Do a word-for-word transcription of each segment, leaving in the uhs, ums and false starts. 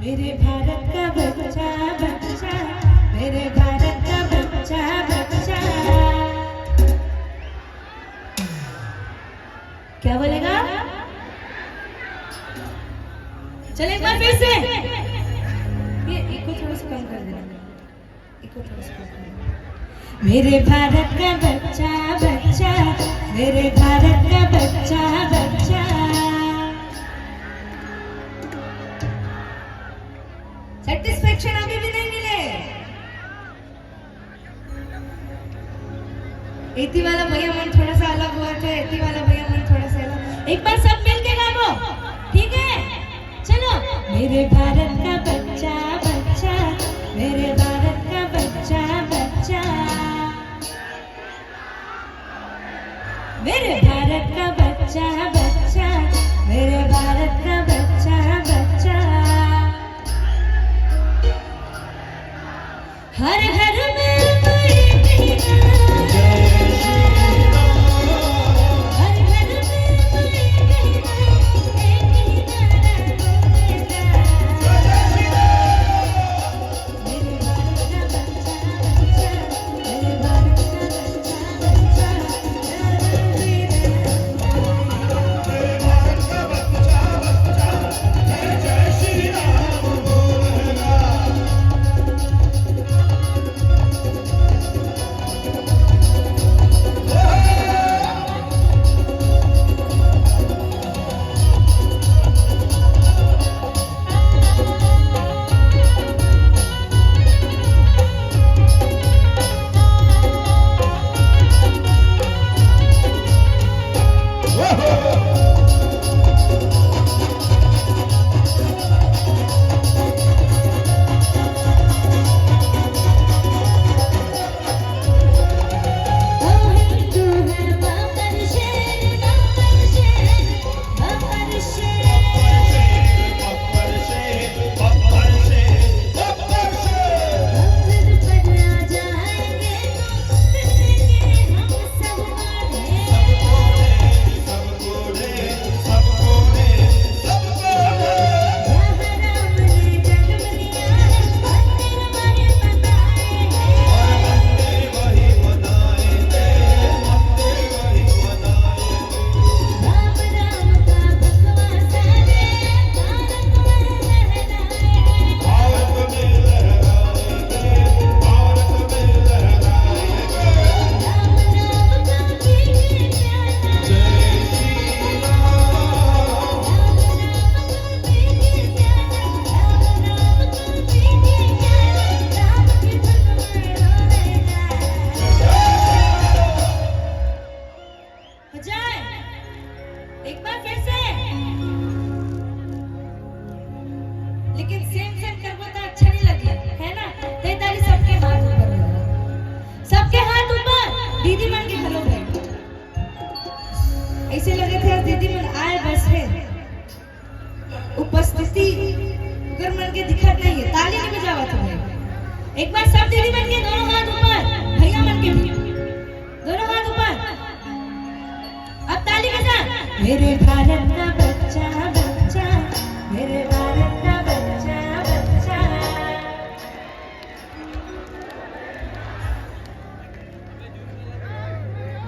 मेरे भारत का बच्चा, बच्चा, मेरे भारत का बच्चा, बच्चा। क्या बोलेगा? चलो, एक बार फिर से। ये इको थोड़ा सा कम कर देना। इको थोड़ा सा कम कर देना। मेरे भारत का बच्चा, बच्चा, मेरे भारत का बच्चा, बच्चा। सेटिस्फैक्शन अभी भी नहीं मिले। एती वाला भैया मन थोड़ा सा अलग हुआ था, एती वाला भैया मन थोड़ा सा अलग। एक बार सब मिल के गावो, ठीक है? चलो। मेरे भारत का बच्चा, बच्चा, मेरे भारत का बच्चा, बच्चा। मेरे भारत का बच्चा, बच्चा, मेरे भारत का बच्चा, बच्चा। हर घर में कोई बहिना, हर घर में कोई बहिना, एक ही नारा बोलेगा। एक बार फिर से। लेकिन सेम सेम करबो तो अच्छा नहीं लगे, है ना? तो ये ताली सबके हाथ ऊपर होगा, सबके हाथ ऊपर। दीदी मन के घलो भाई, ऐसे लगे थे दीदी मन आए बस है। उपस्थिति कर मन के दिखत नहीं है, ताली नहीं बजावत है भाई। एक बार सब दीदी मन के दोनों हाथ ऊपर, भैया मन के भी दोनों हाथ ऊपर। अब ताली के साथ। मेरे भारत का बच्चा, बच्चा, मेरे भारत का बच्चा, बच्चा।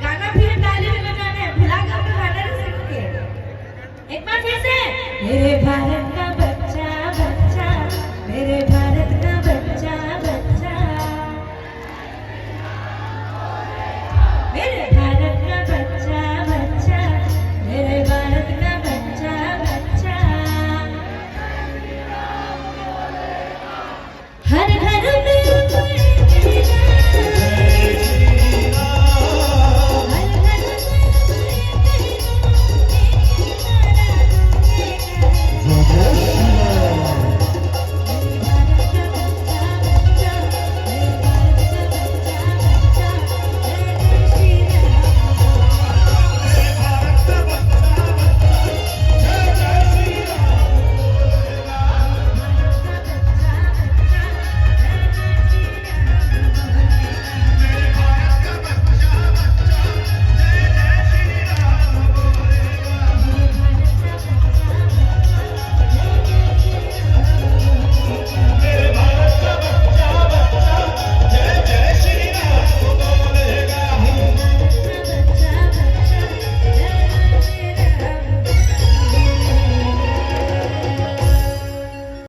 गाना भी है, ताली भी बजाना है, भुला गए तो गाना नहीं सीख के। एक बार फिर से। मेरे भारत का बच्चा, बच्चा, मेरे भारत का बच्चा, बच्चा। मेरे भारत का बच्चा, बच्चा, मेरे भारत का बच्चा, बच्चा। हर